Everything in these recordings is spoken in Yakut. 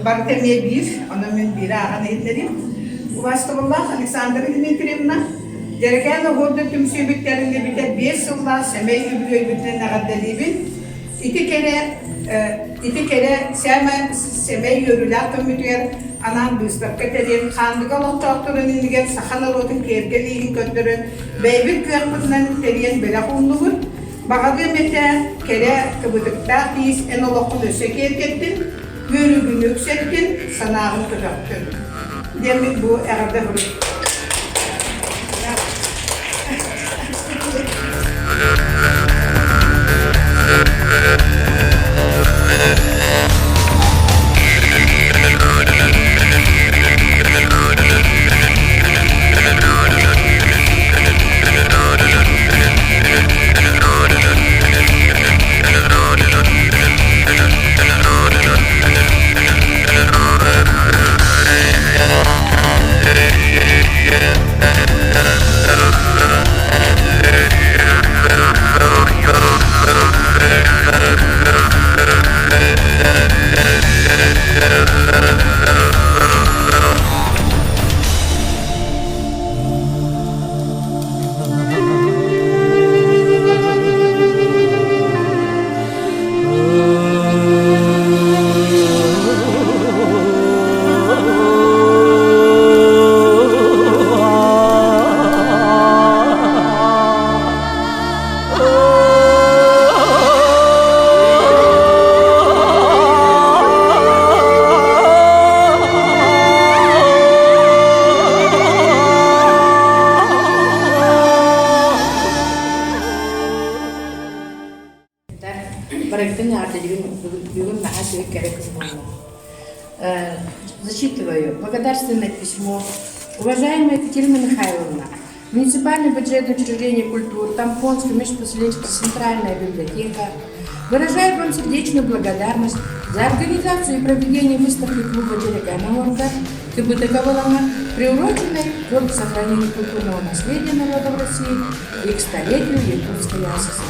Барыта эмиэ биир, онон мин биири ааҕан иһитиннэриим. Убаастабыллаах Александра Дмитриевна, Дьэрэкээн оһуорда түмсүүбүт тэриллибитэ 5 сыллаах сэмэй үбүлүөйбүтүнэн эҕэрдэлиибин. Ити кэрэ сэмэй сэмэй үөрүүлээх көммүтүгэр анаан быыстапка тэрийэн, Хаандыга олохтоохторун иннигэр саха норуотун киэргэл ииһин көрдөрөн, бэйэбит кыахпытынан тэрийэн бэлэх ууннубут. Баҕарыам этэ, кэрэ кыбытыктаах иис эн олоххун өссө киэргэттин, үөрүүгүн үксэттин, санааҕын көтөхтүн. Диэммит бу эҕэрдэ сурук. Барыгытын эҕэрдэлиибин бүгүн наһаа үчүгэй кэрэ күн буолла. Зачитываю благодарственное письмо. Уважаемая Екатерина Михайловна, муниципальный бюджет учреждений культуры Тампонской межпоселенческой центральная библиотека выражает вам сердечную благодарность за организацию и проведение выставки клуба Дьэрэкээн оһуордар КБТК Балаҥа, приуроченной к Году сохранения культурного наследия народов России и к столетию Якутской АССР.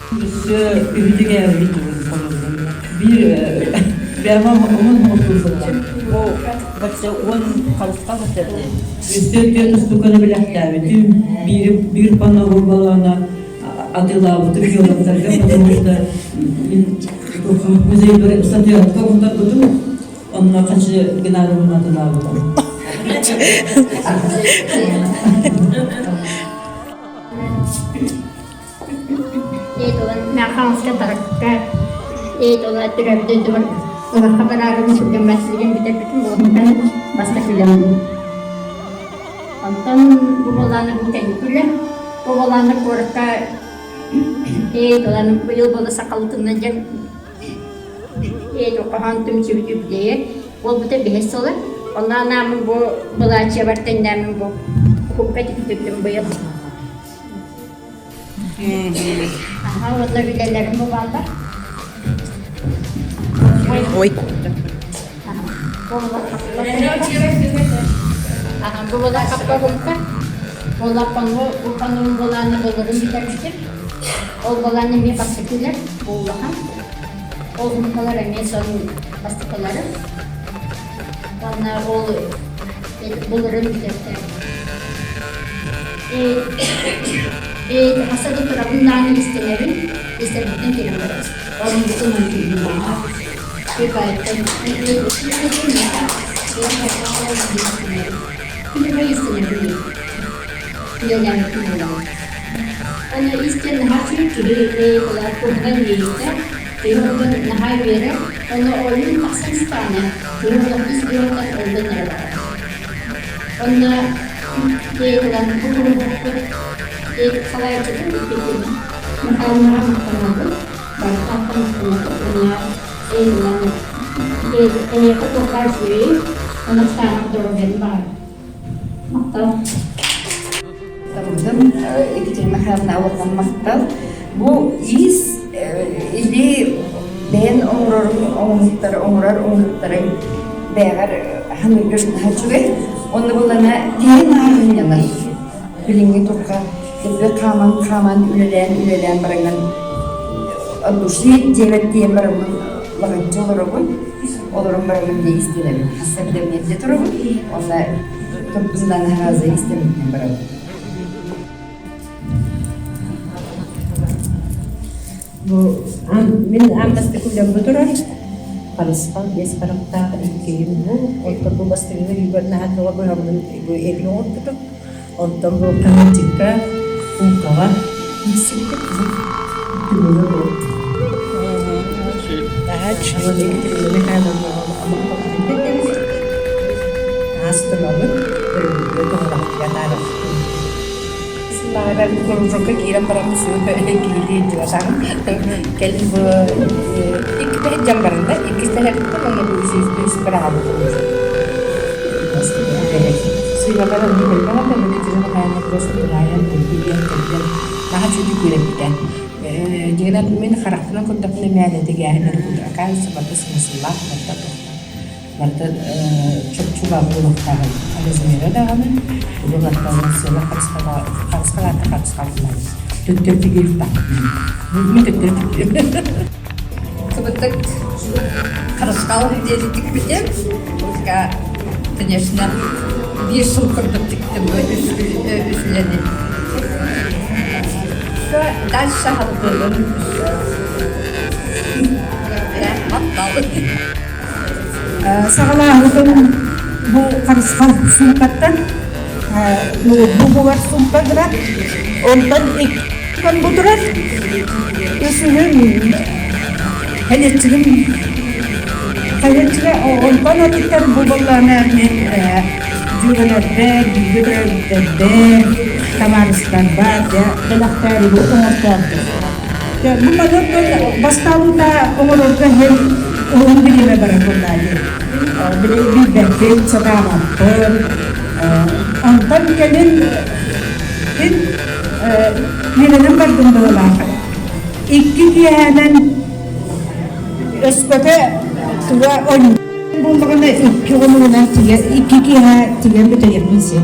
Өссө үһүтүгээбит биир бэйэм омун оҥостуу Бу бачча уон харысхал бачча Өссө түөрт устуканы бэлэхтээбитим биир биир панно балаана атыылаабытым геологтарга потому что мин музейбар статуэтка оҥорбутум онно хачы геннадьевна атыылаабытым. Махаҥска барыкка эйт ола төрөөбүт дойдубар ылахха бараарым сүргэммэт силигин бүтэрбитим буолбуттан бастакылым. Онтон бу буолааны бу кэнникүлэ бу буолааны куоракка эйт оланы быйыл буола сахалытынна дьэн эйт хоһоон түмсүбүт үбүлүөйэ буолбута биһис сыла. Онно анааммын бу былаачыйабар тэҥнээммин бу купка тикпиппин быйыл. Аха уонна үлэлэрим бу бааллар. Ой. Аха бу була хаппа Була панго бу панум буланы булырым бүтэрбитим. Ол буланы эмиэ бастакылар бу улахан. Ол хумпалар эмиэ сонун бастакылары. Уонна ол булырым бүтэртэ. Хаса да турабын даҕаны истэнэбин, истэрбиттэн кэлэн барабын. Аны истэн наһаа үчүгэй киһи кылаат туһунан иэйиитэ, киһи онтон наһаа үөрэр, онно ойуун тахсан истэҕинэ, киһи олох ис дууһаттан ыллан эрэ барар. Онно Ылан бу куруһуокпут салайааччытын Екатерина Михайловнаҕа махтанабыт, барытаахха махтанабыт уонна ылан эйиэхэ туохха үчүгэй, ынахтааҕар доруобуйаны баҕарабыт. Махтал. Табылдым Екатерина Михайловна улахан махтал. Бу иис илии бэйэн оҥорорун оҥоһуктары оҥорор оҥоһуктарыҥ бэйэҕэр ханыгыр наһаа үчүгэй. Онно буллана тиһин ааһынньанар. Билиҥҥи турка элбэх хааман хааман үлэлээн үлэлээн бараҥҥын от души диэбэт диэн бараммын лаҕыччы олоробун. Олорон бараммын дьэ истэнэбин. Хасса билэммин дьэ турабын. Онно турдунан аһаразы истэммитинэн барабын. Бу мин аан бастакы үлэм бу турар. Харысхал биэс харахтаах иккиһим бу. Онтон бу бастакы үйбэр наһаа тоҕо быһаммын бу эбии оҥорбутум. Онтон бу хаһыаччыкка, куукаҕа киирсибитим. Бу түмүгэ бу. Астынабын, өрөбүлгэ туһалаахтыйан ааҕыахпын. Сыллааҕар кружокка киирэн бараммын сүрүн киһилии дьыбатаҕым. Кэлин бу иккитэ сылдьан баран да, иккис тэһэриттэн уонна бу үсүс үс быраҕабыт Сыылалар оннук элбэх этэ, Екатерина Михайловна просто туһаайан кэлбиэн кэлбиэн наһаа үчүгэй үөрэппитэ. Дьиҥинэн мин харахпынан көрдөхпүнэ мээнэ тигээһин эрэ оказывается барыта смысллаах барыта туохтаах барыта чопчулаах буолуохтаах размера даҕаны тугу барыта сыала харысхалаата харысхалынан төттөрү тигиэхтээх мин төттөрү тигиэм Кыбытык харысхал диэри тикпитим. Только, конечно, биир сыл курдук тиктим бу үс үлэни. Дальше халбыгым. Саҕалааһытын бу харысхал суумкаттан ноутбук угар суумка гынан онтон икки бу турар үсүһүн кэлиэччигим кэлиэччигэ онтон атыттар бу буоллаҕына мин дьүөгэлэрбэр бииргэ төрөөбүттэрбэр табаарыстарбар дьэ бэлэхтээри оҥортообутум Бу маннык бастаабыта оҥорорго иһин уһун бириэмэ барар буоллаа дии. Били билбэппин, сатаабаппын. Онтон кэлин мин үөрэнэн бардым быһыылаах. Икки киэһээнэн өскөтө туга ойуу буоллаҕына икки хонугунан тигэ икки киэһэ тигэн бүтэриэхпин син.